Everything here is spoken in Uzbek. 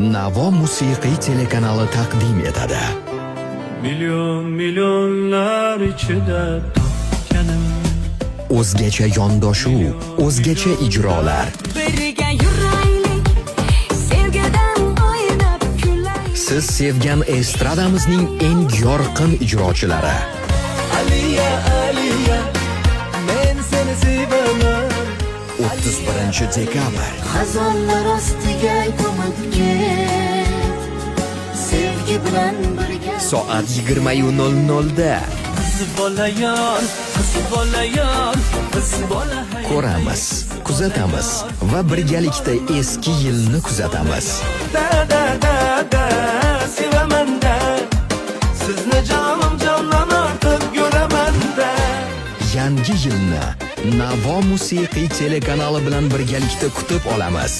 Navo musiqiy telekanali taqdim etadi. Milyon milyonlar ichida topganim. O'zgacha yondashuv, o'zgacha ijrolar. Birga yuraylik, sevgidan o'ynab kulaylik. Siz sevgan estradamizning eng yorqin ijrochilari. Aliya, Aliya, men seni sevaman. 31 dekabr. Xazonlar ostiga ko'mib ket sevgi bilan birga. Soat 20:00 da. Qiz bola yor, qiz bola yor, qiz bola. Ko'ramiz, kuzatamiz va birgalikda eski yilni kuzatamiz. Da da da da sevaman da sizni, jonim jondan ortiq ko'raman da. Yangi yilni Navo musiqiy telekanali bilan birgalikda kutib olamiz.